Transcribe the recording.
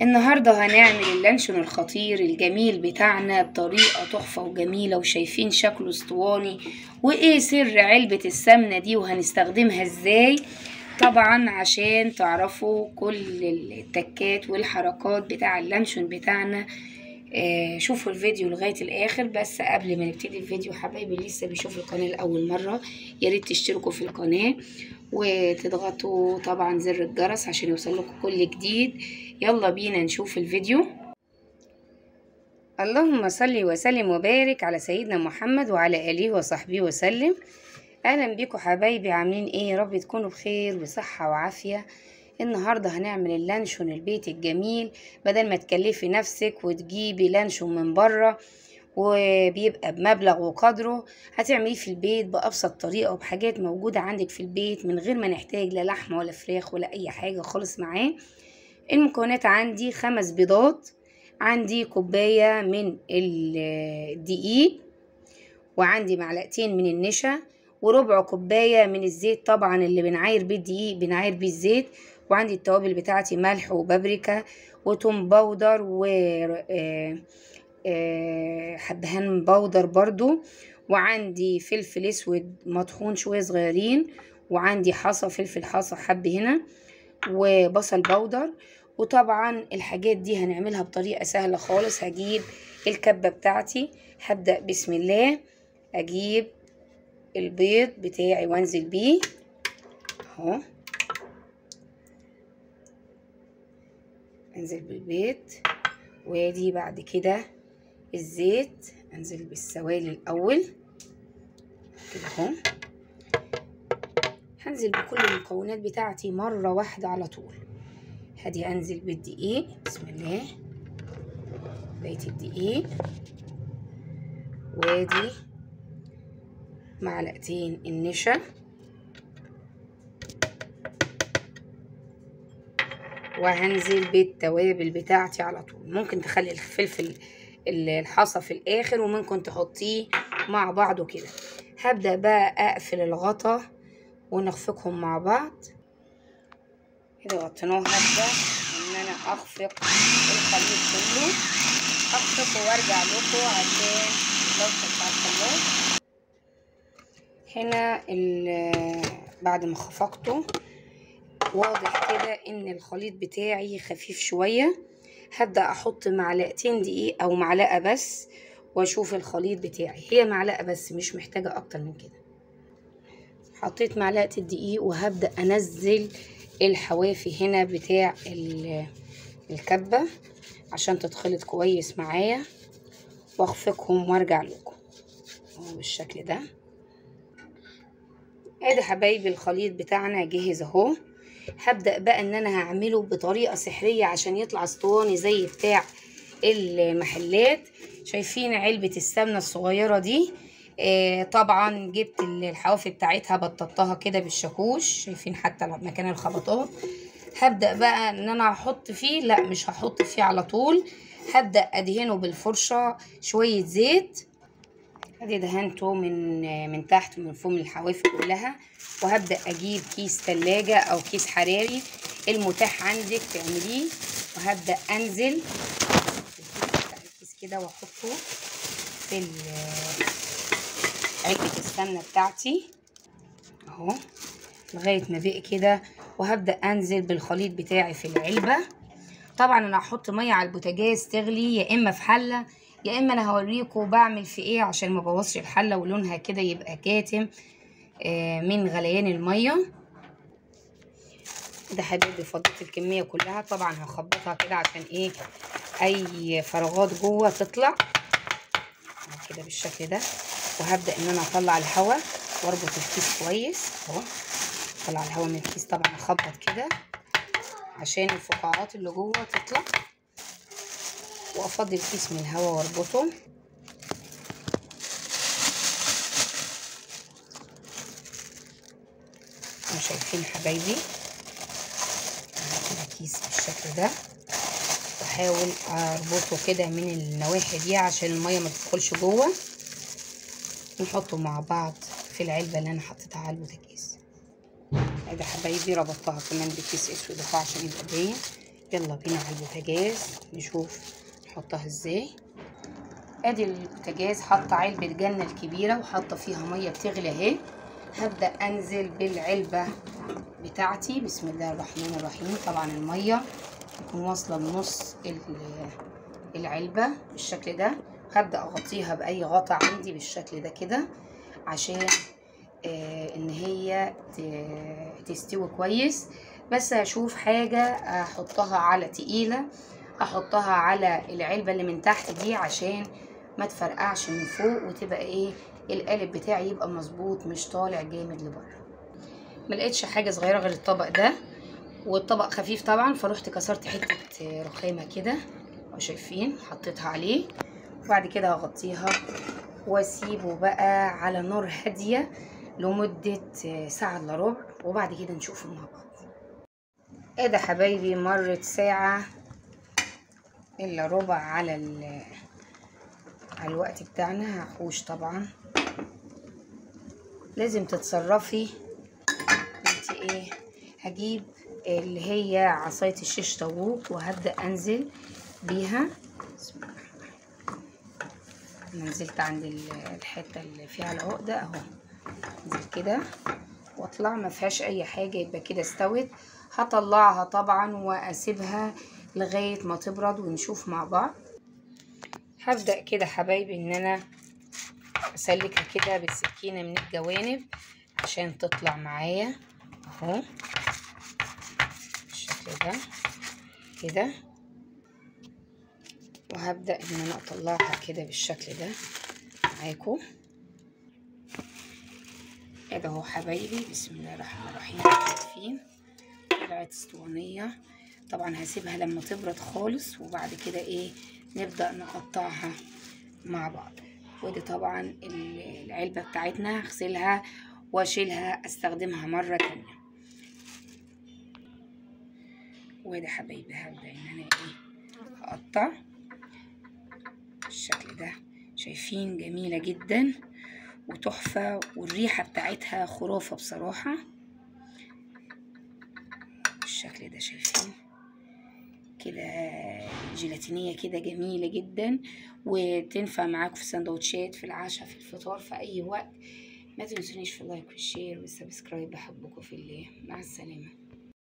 النهاردة هنعمل اللانشون الخطير الجميل بتاعنا بطريقة تحفة وجميلة، وشايفين شكله اسطواني، وايه سر علبة السمنة دي وهنستخدمها ازاي، طبعا عشان تعرفوا كل التكات والحركات بتاع اللانشون بتاعنا. شوفوا الفيديو لغاية الاخر. بس قبل ما نبتدي الفيديو حبايبي اللي لسه بيشوفوا القناة لأول مرة، يا ريت تشتركوا في القناة وتضغطوا طبعا زر الجرس عشان يوصلكم كل جديد. يلا بينا نشوف الفيديو. اللهم صل وسلم وبارك على سيدنا محمد وعلى آله وصحبه وسلم. اهلا بيكم حبايبي، عاملين ايه؟ يا رب تكونوا بخير وصحة وعافية. النهارده هنعمل اللانشون البيت الجميل، بدل ما تكلفي نفسك وتجيبي لانشون من بره وبيبقى بمبلغ وقدره، هتعمليه في البيت بأبسط طريقة وبحاجات موجودة عندك في البيت من غير ما نحتاج لا لحمة ولا فراخ ولا أي حاجة خالص معاه. المكونات عندي 5 بيضات، عندي كوباية من الدقيق، وعندي معلقتين من النشا، وربع كوباية من الزيت، طبعا اللي بنعاير بيه الدقيق بنعاير بيه الزيت، وعندي التوابل بتاعتي ملح وبابريكا وتوم powder و حبهان powder برضو، وعندي فلفل اسود مطحون شوية صغيرين، وعندي حصى فلفل حصى حب هنا، وبصل powder. وطبعا الحاجات دي هنعملها بطريقة سهلة خالص. هجيب الكبه بتاعتي، هبدأ بسم الله، اجيب البيض بتاعي وانزل بيه اهو، انزل بالبيض، وادي بعد كده الزيت، انزل بالسوائل الاول كده اهو. هنزل بكل المكونات بتاعتي مرة واحدة على طول. هادي انزل بالدقيق، بسم الله، بقيت الدقيق، وادي معلقتين النشا، وهنزل بالتوابل بتاعتي على طول. ممكن تخلي الفلفل الحصى في الاخر، وممكن تحطيه مع بعضه كده. هبدأ بقى اقفل الغطا ونخفقهم مع بعض كده. غطيناه. هبدأ ان انا اخفق الخليط كله، اخفقه وارجع لكم عشان الطشه بتاع الخلاط. هنا بعد ما خفقته واضح كده ان الخليط بتاعي خفيف شوية. هبدأ احط معلقتين دقيق او معلقة بس، واشوف الخليط بتاعي. هي معلقة بس، مش محتاجة اكتر من كده. حطيت معلقة الدقيق، وهبدأ انزل الحوافي هنا بتاع الكبة عشان تتخلط كويس معايا، واخفقهم وارجع لكم اهو بالشكل ده. ادي حبايبي الخليط بتاعنا جاهز اهو. هبدأ بقى ان انا هعمله بطريقة سحرية عشان يطلع اسطواني زي بتاع المحلات. شايفين علبة السمنة الصغيرة دي؟ طبعا جبت الحوافي بتاعتها، بططتها كده بالشاكوش، شايفين حتى مكان الخبطات. هبدأ بقى ان انا هحط فيه، لا مش هحط فيه على طول، هبدأ ادهنه بالفرشة شوية زيت. ادي دهنته من تحت ومن فوق من الحواف كلها. وهبدأ اجيب كيس تلاجة او كيس حراري المتاح عندك تعمليه، وهبدأ انزل الكيس كده واحطه في علبة السمنة بتاعتي اهو لغاية ما بقى كده. وهبدأ انزل بالخليط بتاعي في العلبة. طبعا انا هحط مية على البوتاجاز تغلي، يا اما في حلة يا اما انا هوريكم بعمل في ايه عشان ما بوظش الحلة ولونها كده يبقى كاتم من غليان المية. ده حبايبي فضيت الكمية كلها، طبعا هخبطها كده عشان ايه اي فراغات جوه تطلع كده بالشكل ده. وهبدا ان انا اطلع الهواء واربط الكيس كويس اهو. اطلع الهواء من الكيس، طبعا اخبط كده عشان الفقاعات اللي جوه تطلع، وافضي الكيس من الهواء واربطه. شايفين حبايبي كده كيس بالشكل ده، واحاول اربطه كده من النواحي دي عشان المية ما تدخلش جوه. نحطه مع بعض في العلبة اللي انا حطيتها على البوتاجاز. ادي حبايبي ربطتها كمان بكيس اسود اهو عشان يبقى باين. يلا بينا على البوتاجاز نشوف نحطها ازاي. ادي البوتاجاز، حاطه علبة جنة الكبيرة وحاطه فيها مية بتغلي اهي. هبدا انزل بالعلبه بتاعتي، بسم الله الرحمن الرحيم. طبعا المية تكون واصله لنص العلبة بالشكل ده. هبدا اغطيها باي غطا عندي بالشكل ده كده عشان ان هي تستوي كويس. بس هشوف حاجة احطها على تقيلة، احطها على العلبة اللي من تحت دي عشان ما تفرقعش من فوق، وتبقى ايه القالب بتاعي يبقى مظبوط مش طالع جامد لبره. ما لقيتش حاجة صغيرة غير الطبق ده، والطبق خفيف طبعا، فروحت كسرت حتة رخامه كده شايفين، حطيتها عليه. وبعد كده هغطيها واسيبه بقى على نار هادية لمدة ساعة الا ربع، وبعد كده نشوفه مع بعض. ادي حبايبي مرت ساعة الا ربع على الوقت بتاعنا. هحوش طبعا، لازم تتصرفي انت ايه. هجيب اللي هي عصاية الشيش طاووق وهبدا انزل بيها. بسم الله الرحمن الرحيم. انا نزلت عند الحتة اللي فيها العقدة اهو، انزل كده واطلع، ما فيهاش اي حاجة، يبقى كده استوت. هطلعها طبعا واسيبها لغاية ما تبرد ونشوف مع بعض. هبدا كده حبايبي ان انا اسلكها كده بالسكينة من الجوانب عشان تطلع معايا اهو بالشكل ده كده. وهبدا ان انا اطلعها كده بالشكل ده معاكم. ادي اهو حبايبي، بسم الله الرحمن الرحيم. شايفين طلعت اسطوانيه. طبعا هسيبها لما تبرد خالص، وبعد كده ايه نبدا نقطعها مع بعض. ودي طبعا العلبة بتاعتنا هغسلها واشيلها استخدمها مرة تانية. وادي حبايبي هبدا ان انا ايه هقطع بالشكل ده. شايفين جميلة جدا وتحفه، والريحه بتاعتها خرافه بصراحة بالشكل ده. شايفين كده جيلاتينيه كده جميلة جدا، وتنفع معاكم في السندوتشات، في العشاء، في الفطار، في اي وقت. ما تنسونيش في ال like وال share وال subscribe. بحبكم في الله، مع السلامة.